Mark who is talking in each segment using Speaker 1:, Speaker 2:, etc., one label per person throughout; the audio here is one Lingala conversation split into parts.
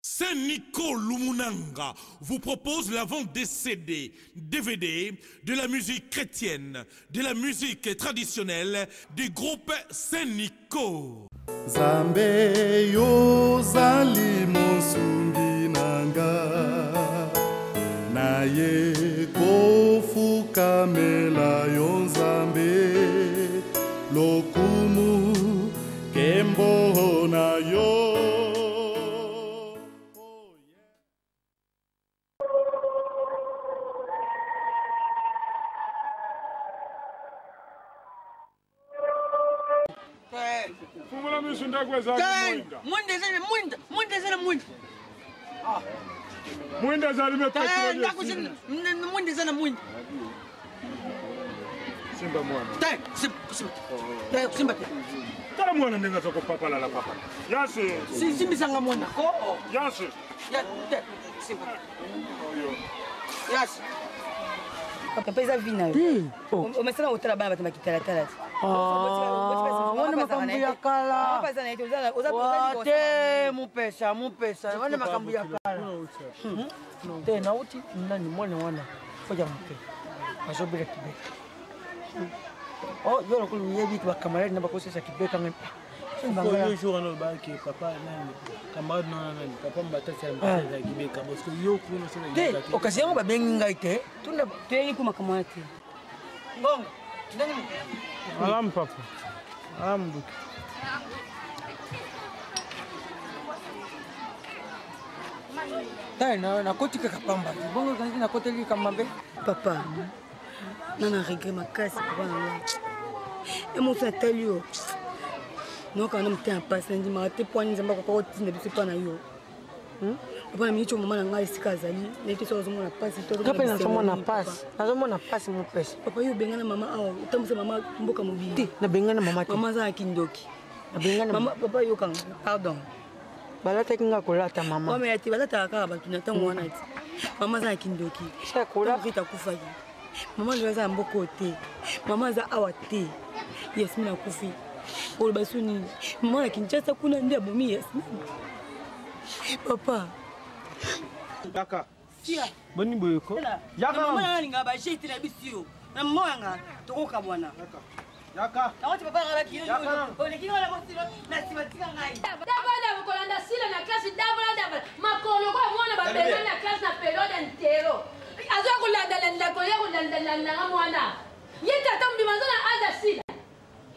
Speaker 1: Saint-Nico Lumunanga vous propose la vente des CD, DVD, de la musique chrétienne, de la musique traditionnelle du groupe Saint-Nico.
Speaker 2: Nzambe yozali mosungi na nga naye kofukamela yo Nzambe lokumu kembo na yo.
Speaker 3: Fungola miso ndako ezali mwinda.
Speaker 4: Mwinda ezali mwinda, mwinda ezali mwinda.
Speaker 3: Ah. Mwinda ezali me petroli.
Speaker 4: Ndako ezali mwinda ezali mwinda.
Speaker 3: Simba mwana.
Speaker 4: Te, simba, simba. Te, simba te.
Speaker 3: Tala mwana ndenge aza kopapalala papa. Yasi.
Speaker 4: Si, simbisanga mwana. Ko.
Speaker 3: Yasi.
Speaker 4: Ya, te, simba.
Speaker 3: Oyo.
Speaker 4: Yasi.
Speaker 5: Papa eza vie na yo. Omesana kotala bana bato makitalatala te.
Speaker 4: Wana makambo ya kala. Te mupesa mupesa wana makambo ya kala. Te nauti nani mwana wana oja moke azobela kibeka. Oh yo lokola oyebi bakamarade na bakosesa kibeka ngai.
Speaker 6: Yo jour wana olobaki papa nani camarade nana nani papa mbatasi ya mbatasi ya kibeka parce que yo kuna sona
Speaker 4: te okasi yango babengi ngai te tunda
Speaker 5: toyebi ko makambo wana te
Speaker 4: ngonga ndenge nini
Speaker 6: malamu papa malamu duki
Speaker 4: tala nakoti kaka pamba te bongo okanisi nakoteli likambo mabe
Speaker 5: papa nga na regret makasi papa na nga ye mosu atali yo nokaka na motema mpasi nandimaka te mpo ani nzambe akoka kotinda biso epa na yo hmm? papa na miniti oyo mama na ngai esika azali nayebi te soki azomona mpasi
Speaker 4: nga mpe nazomona mpasi nazomona mpasi mopesi
Speaker 5: papa yo obengana mama awa otambwisa mama mboka mobimba
Speaker 4: te nabengana mama te
Speaker 5: mama aza na kindoki
Speaker 4: nabengana
Speaker 5: mama papa yokanga pardon
Speaker 4: balataki nga kolata mama
Speaker 5: mama ya te balataka kaka bato na ntango wana te mama aza na kindoki rita akufaki mama lelo aza na mboka oyo te mama aza awa te yasmine akufi oloba so nini mama na kinshasa kuna nde abomi yasmine papa
Speaker 6: kaka boni boye ko
Speaker 4: yaka mama nanga alingaka bajete na biso yo na mama yanga tokokabwana
Speaker 6: Yaka.
Speaker 4: Nakoti papa nanga baki yo oleki nga na kosilo na nsima tika ngai.
Speaker 7: Dabala kolanda sila na classe dabala dabala makolo kwa mwana babengani na classe na periode ntero azoya kolandalanda koya kolandalandanga mwana ye tata mobima aza na age ya sila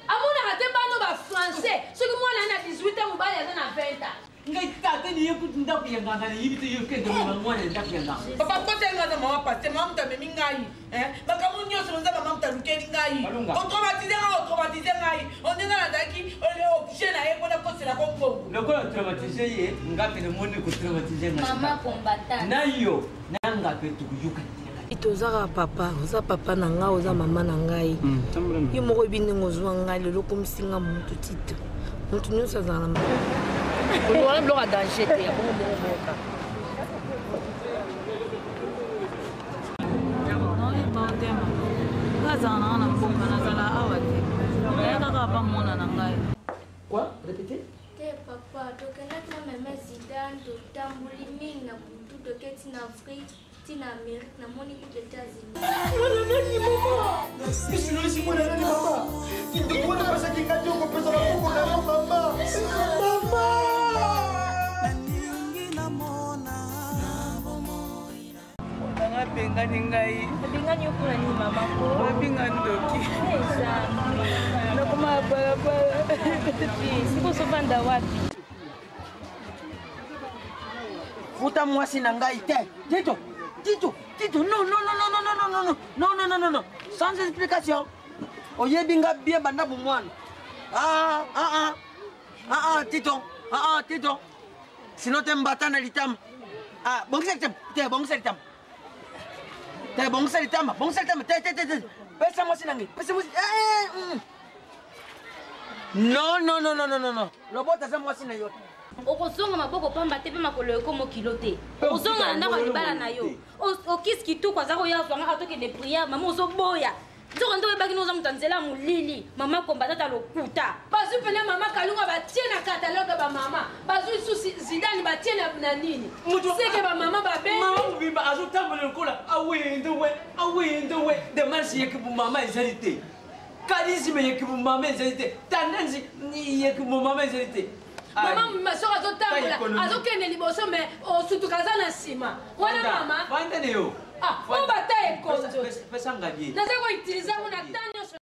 Speaker 7: amonaka te bano ba français soki mwana na 18 ans mobali aza na 20 ans
Speaker 4: ngai tata niye kutu ndako ya nganga nayebi te yo kende mema mwana ndako ya nganga papa kota nga aza mama paste mama moto amemi ngai makambo nyonso oza mama moto alukeli ngai otraumatise ngai otraumatise ngai onde ngai nazalaki objet na ye mpona kosela ko mbongo
Speaker 6: lokola traumatise ye nga mpe namoni kotraumatise
Speaker 7: ngai
Speaker 6: na yo na nga mpe tokoyoka
Speaker 5: tozaka papa oza papa na ngai oza mama na ngai hmm, yo moko oyebi ndenge ozwa ngai lelo okomisi ngai motu tite motu nyonso azala na wana biloko ya danger te ya bongo bongo boka
Speaker 8: nazala nanga na mboka nazala awa te naya kaka pa mwana na ngai
Speaker 4: Quoi? Répétez?
Speaker 9: Te papa, tokendaki na meme Zidane, totamboli mingi na butu, toketi na Afrique, ti na Amérique, namoni kutu États-Unis.
Speaker 4: Mwana nani mama? Bisilisi mwana nani mama? Kindoki wana opesaki ngai te okopesa maboko na yo mama. Mama!
Speaker 8: Abengani ngai.
Speaker 7: Abengani yo mpona nini mama ko?
Speaker 8: Babinga ndoki. Nakoma ya balabala.
Speaker 7: Siko osofanda wapi?
Speaker 4: Futa mwasi na ngai te. Tito, Tito, Tito, non, non, non, non, non, non, non, non, non, non, non, non, sans explication. Oyebi nga bien banda bomwana. Ah, ah, ah, ah, ah, Tito, ah, ah, Tito. Sinon te mbata na litama. Ah, bongisa litama. Te, bongisa litama. Te, bongisa litama. Bongisa litama. Te, te, te, te. Pesa mwasi na ngai. Pesa mwasi. Eh, eh, mm. Non, non, non, non, non, non. Lobota za mwasi na yo.
Speaker 7: okozonga maboko pamba te mpe makolo ekoma kilo te okozonga na ndako ya libala na yo okisi kitoko aza koya azwanga atokende priere mama ozoboya. Nzoko nde oyebaki noza moto ya nzela ya molili, mama combattante ya lokuta. Bazwi pena mama Kalunga batie na catalogue ba mama, bazwi lisusu Zidane batie na, na nini? Seke ba mama babebi.
Speaker 4: Mama mobimba azotambola lokola awendewe awendewe demarche ya kibumama ezali te charisme ya kibumama ezali te tendance ya kibumama ezali te.
Speaker 7: Mama mobimba soki azotambola azokende liboso me osutuka aza na nsima wana mama
Speaker 4: fanda na yo.
Speaker 7: Ah, oyo bata ekonzo
Speaker 4: pesa ngai
Speaker 7: naza koutilize yango na temps nyonso.